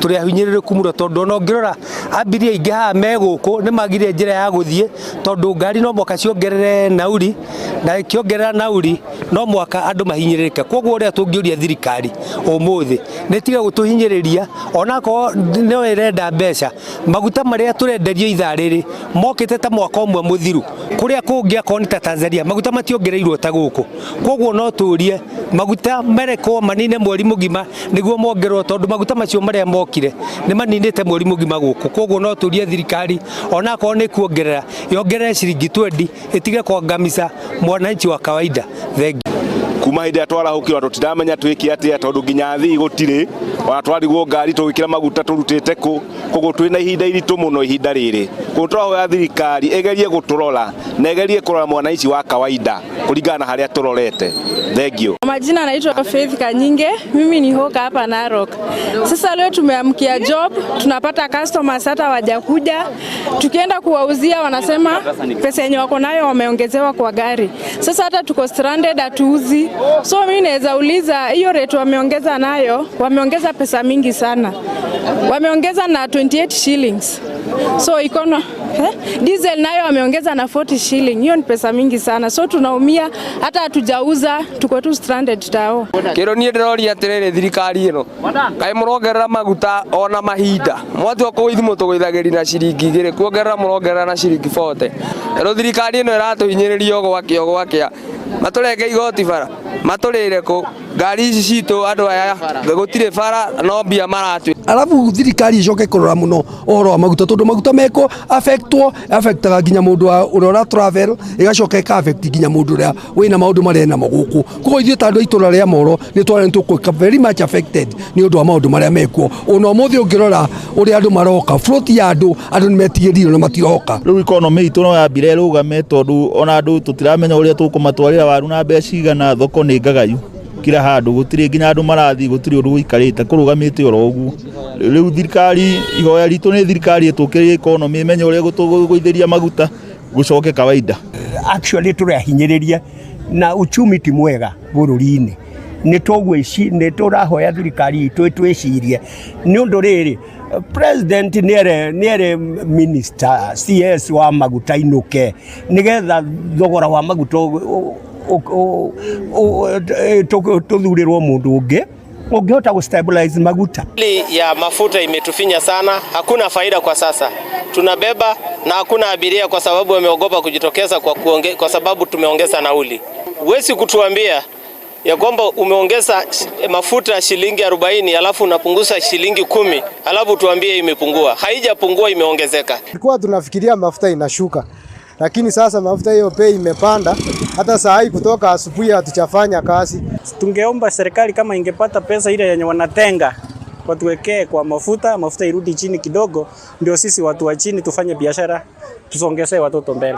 Tũrĩ ahinyĩrĩrĩku mũno, tondũ ona ũngĩrora abiria aingĩ haha me gũkũ nĩ magire njĩra ya gũthiĩ, tondũ ngari no mũhaka ciongerere nauri, na ĩkĩongerera nauri no mũhaka andũ mahinyĩrĩrĩke. Koguo ũrĩa tũngĩũria thirikari ũmũthĩ nĩ tige gũtũhinyĩrĩria, onakorwo no ĩrenda mbeca. Maguta marĩa tũrenderio ithaa rĩrĩ mokĩte ta mwaka ũmwe mũthiru. Kũrĩa kũngĩ, akorwo nĩ ta Tanzania, maguta mationgereirwo ta gũkũ. Koguo no tũrie maguta marekwo manine mweri mũgima nĩguo mongererwo, tondũ maguta macio marĩa mokire nĩ maninĩte mweri mũgima gũkũ. Koguo no tũrie thirikari, onakorwo nĩ kuongerera, yongerere ciringi 20, ĩtige kuangamiza mwananchi wa kawaida. Thengiũ. Kuma hĩndĩ ĩrĩa twarahũkirwo tũtiramenya twĩke atĩa, tondũ nginya thii gũtirĩ, ona twarigwo ngari tũgĩkĩra maguta tũrutĩte kũ. Koguo twĩna ihinda iritũ mũno ihinda rĩrĩ. Koguo tũrahoya thirikari ĩgerie gũtũrora na ĩgerie kũrora mwananchi wa kawaida kũringana na harĩa tũrorete. Thengiũ. Majina naitwa Faith Kanyinge, mimi ni hawker hapa Narok. Sasa leo tumeamkia job, tunapata customers hata wajakuja. Tukienda kuwauzia wanasema pesa yenye wako nayo wameongezewa kwa gari. Sasa hata tuko stranded, hatuuzi. So mimi naweza uliza, hiyo rate wameongeza nayo, wameongeza pesa mingi sana. Wameongeza na 28 shillings. So ikono, eh? Diesel nayo wameongeza na 40 shilling. Hiyo ni pesa mingi sana. So tunaumia, hata hatujauza, tuko tu stranded tao. Kĩndũ niĩ ndĩroria atĩrĩrĩ, thirikari ĩno, kaĩ mũrongerera maguta ona mahinda mwatua kũgũithimũ tũgũithagĩri na ciringi 2, kuongerera mũrongerera na ciringi 40. Rĩu thirikari ĩno ĩratũhinyĩrĩria o gwakĩa o gwakĩa. Matũrenge igoti bara, matũrĩre kũ ngari ici citũ? Andũ aya gũtirĩ bara, no mbia maratwĩ. Arabu thirikari icoke kũrora mũno ũhoro wa maguta, tondũ maguta meko affectwo affectaga nginya mũndũ ũrĩa ũra travel, ĩgacoka ĩka affect nginya mũndũ ũrĩa wĩna maũndũ marĩa namo gũkũ. Koguo ithuĩ ta andũ a itũra rĩa Moro nĩ twarĩa nĩ very much affected nĩ ũndũ wa maũndũ marĩa mekuo. Ona ũmũthĩ ũngĩrora ũrĩa andũ maroka, float ya andũ, andũ nĩ metigĩrire na matiroka. Rĩu economy itũ no yambire ĩrũgame, tondũ ona andũ tũtiramenya ũrĩa tũkũmatwarĩra waru na mbeca igana. Thoko nĩ ngagayu kila handũ, gũtirĩ nginya andũ marathiĩ, gũtirĩ ũndũ gũikarĩte, kũrũgamĩte oro ũguo. Rĩu thirikari, ihoya ritũ nĩ thirikari ĩtũkĩrĩrie economy, ĩmenye ũrĩa ĩgũtũgũithĩria maguta gũcoke kawaida. Actually tũrahinyĩrĩria na uchumi ti mwega bũrũri-inĩ. Nĩ tũrahoya thirikari itũ ĩtwĩcirie, nĩ ũndũ rĩrĩ president nĩere minister CS wa maguta inũke, nĩgetha thogora wa maguta tũthurĩrwo mũndũ ũngĩ ũngĩhota gũ stabilize maguta. Hali ya mafuta imetufinya sana, hakuna faida kwa sasa. Tunabeba na hakuna abiria kwa sababu wameogopa kujitokeza kwa sababu tumeongeza nauli. Huwezi kutuambia ya kwamba umeongeza mafuta shilingi 40 alafu unapunguza shilingi 10 alafu tuambie imepungua. Haijapungua, imeongezeka. Tulikuwa tunafikiria mafuta inashuka, lakini sasa mafuta hiyo bei imepanda. Hata saa hii kutoka asubuhi hatujafanya kazi. Tungeomba serikali kama ingepata pesa ile yenye wanatenga watuwekee kwa mafuta, mafuta irudi chini kidogo, ndio sisi watu wa chini tufanye biashara, tusongezee watoto mbele.